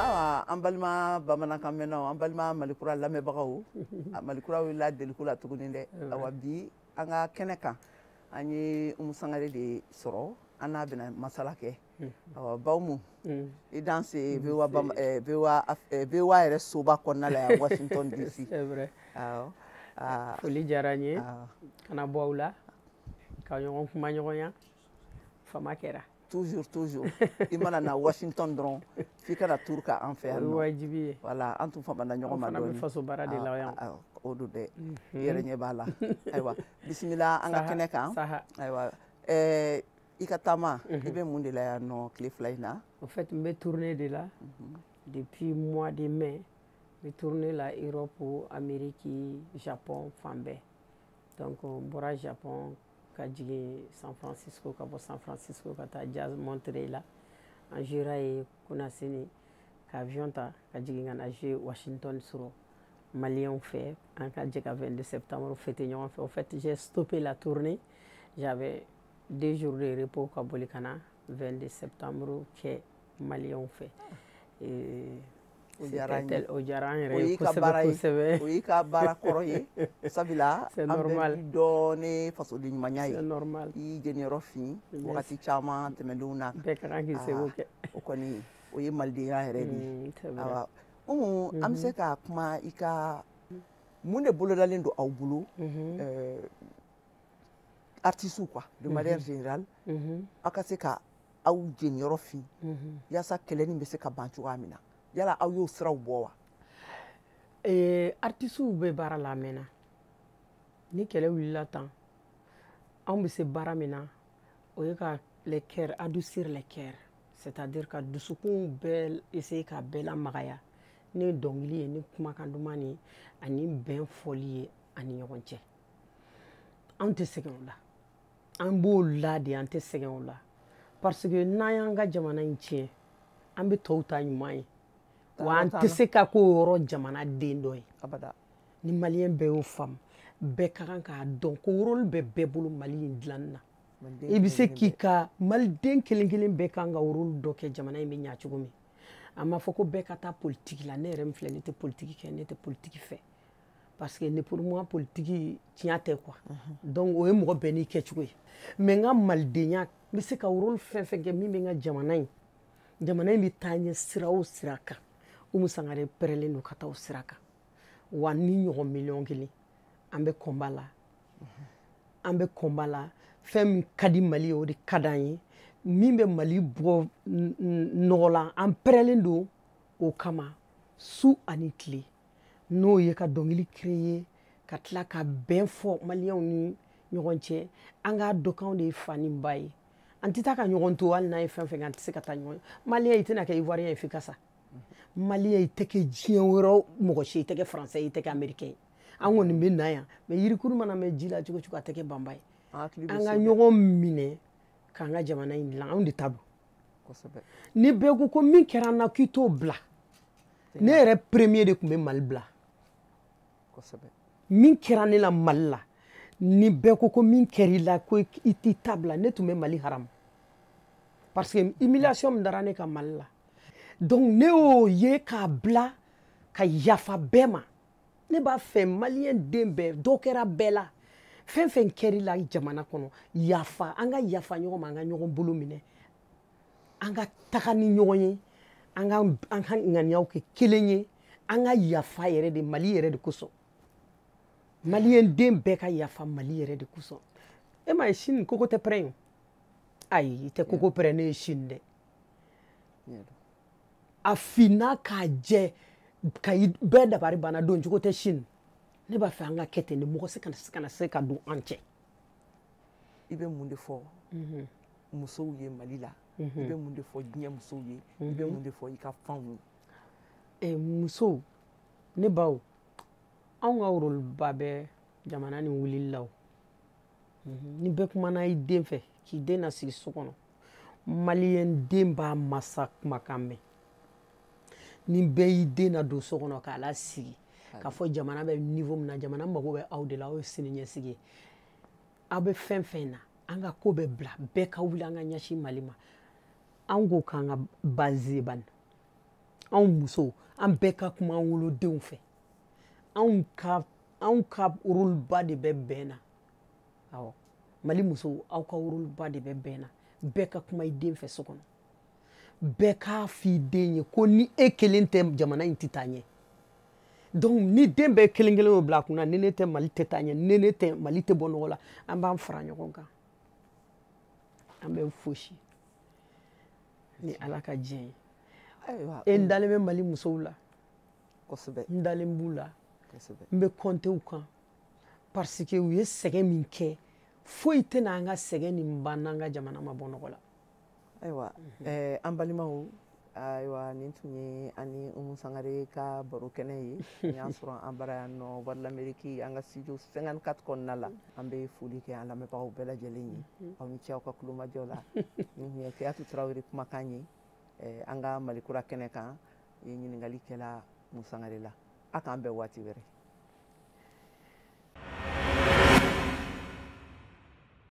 Awa, an balima bamanankan mɛnnaw, an balima Malikura lamɛnbagaw, Malikura wulila deliko la tuguni dɛ. Awa, bi an ka kɛnɛ kan, an ye Umu Sangare de sɔrɔ, an n'a bɛna masala kɛ. Awa, ba Umu, i danse VOA, VOA, VOA yɛrɛ soba kɔnɔna la yan, Washington DC. C'est vrai. Awɔ. Foli diyara n ye ka na bɔ aw la ka ɲɔgɔn kuma ɲɔgɔnya fama kɛra. Toujours, toujours, i mana na Washington dɔrɔn, f'i ka na tour kɛ an fɛ yan O ye nɔ. Wajibi ye. Voilà, an tun famana ɲɔgɔn ma An fana bɛ dɔɔni. Faso baara de la yan. O don dɛ, i yɛrɛ ɲɛ b'a la. Ayiwa, bisimila an ka Saha, kɛnɛ kan. Saha. Ayiwa, i ka taama, i bɛ mun de la yan nɔ tile 2 in na? En fait, n bɛ tournée de la depuis mois de mai. N bɛ tournée la Europe, Amérique, Japon, fan bɛɛ. Donc n bɔra Japon ka jigin San Francisco, ka bɔ San Francisco ka taa Jazz Monterey la. An jouera yen kunasini, ka avion ta ka jigin ka na jouer Washington sɔrɔ Maliens fɛ, an ka jɛ ka 22 septembre fêter ɲɔgɔn fɛ. En fait, j'ai stoppé la tournée, j'avais 2 jours de repos, ka boli ka na 22 septembre kɛ Maliens fɛ. Et O diyara an ye. O diyara an yɛrɛ O ye y'i ka kosɛbɛ baara ye. Kosɛbɛ. O y'i ka baara kɔrɔ ye, sabula C'est an bɛɛ normal. bi dɔn ni fasoden ɲumanya ye. C'est normal. I y'i jeniyɔrɔ fin Merci. wagati caman tɛmɛnlenw na. Bɛɛ ka kan k'i seko kɛ. O kɔni, o ye malidenya yɛrɛ de ye. C'est vrai. Awa, Umu, an bɛ se ka kuma i ka mun de bolodalen don aw bolo, artistes quoi, de manière générale, aw ka se ka aw jeniyɔrɔ fin yaasa kɛlɛ nin bɛ se ka ban cogoya min na? Yala aw y'o siraw bɔ wa? Artistes bɛ baara la a mɛnna. Ni kɛlɛ wulila tan, anw bɛ se baara min na, o ye ka les cœurs adoucir, les cœurs, c'est-à-dire ka dusukun bɛɛ essayer ka bɛɛ lamagaya ni dɔnkili ye, ni kumakan duman ye, ani bɛn fɔli ye ani ɲɔgɔn cɛ. Anw tɛ sɛgɛn o la, an b'o la de, an tɛ sɛgɛn o la, parce que n'an y'an ka jamana in tiɲɛ, an bɛ tɔw ta ɲuman ye wa an tɛ se ka k'o yɔrɔ jamana den dɔ ye. Abada. Ni Malien bɛɛ y'o faamu, bɛɛ ka kan k'a dɔn ko rôle bɛ bɛɛ bolo Mali in dilanni na. Maliden I bɛ se kelen k'i ka Maliden kelen kelen bɛɛ kan ka rôle dɔ kɛ jamana in bɛ ɲa cogo min. A ma fɔ ko bɛɛ ka taa politique la. Ne yɛrɛ min filɛ, ne tɛ politique kɛ, ne tɛ politique fɛ, parce que ne, pour moi, politique tiɲɛ tɛ quoi. Donc o ye mɔgɔ bɛɛ n'i kɛcogo ye, mais n ka malidenya, n bɛ se ka rôle fɛn fɛn kɛ min bɛ n ka jamana in, jamana in bɛ taa ɲɛ sira o sira kan, Umu Sangare pɛrɛlen don ka taa o sira kan. Wa ni ɲɔgɔn miliyɔn 1, an bɛ combat la, an bɛ combat la. Fɛn min ka di Mali ye, o de ka d'an ye. Min bɛ Mali bɔ nɔgɔ la, an pɛrɛlen don o kama su ani tile, n'o ye ka dɔnkili créer, ka tila ka bɛn fɔ Maliyɛnw ni ɲɔgɔn cɛ. An k'a dɔn k'anw de ye fa ni ba ye, an tɛ taa ka ɲɔgɔn to. Hali n'an ye fɛn fɛn kɛ, an tɛ se ka taa ɲɔgɔn. Maliyɛn, i tɛna kɛ Ivoirien ye f'i ka sa. Maliyɛn, i tɛ kɛ diɲɛ wɛrɛ mɔgɔ si ye, i tɛ kɛ Français ye, i tɛ kɛ Américain ye. An kɔni bɛ na yan, mais yirikuru mana mɛn ji la cogo o cogo, a tɛ kɛ banba ye. An hakili bɛ An ka so dɛ. ɲɔgɔn minɛ k'an ka jamana in dilan, anw de ta don. Ni bɛɛ ko ko min kɛra an na k'i t'o bila, ne yɛrɛ premier de tun bɛ Mali bila. Min kɛra ne la Mali la, ni bɛɛ ko ko min kɛra i la ko i t'i ta bila, ne tun bɛ Mali haramu, parce que humiliation min dara ne kan Mali la. Donc ne y'o ye k'a bila ka yafa bɛɛ ma. Ne b'a fɛ Maliyɛn den bɛɛ, dɔ kɛra bɛɛ la, fɛn fɛn kɛr'i la jamana kɔnɔ, yafa, an ka yafa ɲɔgɔn ma, an ka ɲɔgɔn bolo minɛ, an ka taga ni ɲɔgɔn ye, an ka ŋaniyaw kɛ kelen ye, an ka yafa yɛrɛ de Mali yɛrɛ de kosɔn. Maliyɛn den bɛɛ ka yafa Mali yɛrɛ de kosɔn. E ma ye, sini koko tɛ pɛrɛn ye, ayi, i tɛ koko pɛrɛn ne ye sini dɛ. A finna k'a jɛ ka bɛɛ dabari banna, don cogo tɛ sini. Ne b'a fɛ an ka kɛ ten de, mɔgɔ se kana se kana se ka don an cɛ. I bɛ mun de fɔ musow ye Mali la? I bɛ mun de fɔ diɲɛ musow ye? I bɛ mun de fɔ i ka fanw ye? Musow, ne baw, anw ka rôle ba bɛ jamana ni wulili la o. Ni bɛɛ kumana i den fɛ k'i den nasigi so kɔnɔ, Maliyɛn den b'a masa kumakan mɛn. Ni bɛɛ y'i den na don so kɔnɔ k'a lasigi k'a fɔ jamana bɛ niveau min na, jamana mago bɛ aw de la, aw ye sini ɲɛsigi ye, aw bɛ fɛn fɛn na, an ka ko bɛɛ bila, bɛɛ ka wuli, an ka ɲɛsin Mali ma. An ko k'an ka base ye bani. Anw musow, an bɛɛ ka kuma an wolodenw fɛ. Anw ka rôle ba de bɛ bɛn na. Awɔ, Mali musow, aw ka rôle ba de bɛ bɛn na. Bɛɛ ka kuma i den fɛ so kɔnɔ. Bɛɛ k'a f'i den ye ko ni e kelen tɛ, jamana in tɛ taa ɲɛ. Donc ni den bɛɛ kelen kelen y'o bila a kunna, ni ne tɛ, Mali tɛ taa ɲɛ, ni ne tɛ, Mali tɛ bɔ nɔgɔ la, an b'an fara ɲɔgɔn kan, an bɛ fosi ni Ala ka diɲɛ ye. E, n dalen bɛ Mali musow la. N dalen b'u la. N bɛ compter u kan parce que u ye sɛgɛn min kɛ, foyi tɛna an ka sɛgɛn nin ban n'an ka jamana ma bɔ nɔgɔ la. Ayiwa, an balimaw, ayiwa, nin tun ye ani Umu Sangare ka baro kɛnɛ ye. Nin y'an sɔrɔ an bara yan nɔ, Voix de l'Amérique, an ka studio 54 kɔnɔna la. An bɛ foli kɛ an lamɛnbagaw bɛɛ lajɛlen ye. Aw ni ce aw ka kulomajɔ la. Nin tun ye Keyatu Tarawele kumakan ye an ka Mali Kura kɛnɛ kan. Ye ɲininkali kɛla Umu Sangare la. A k'an bɛn waati wɛrɛ.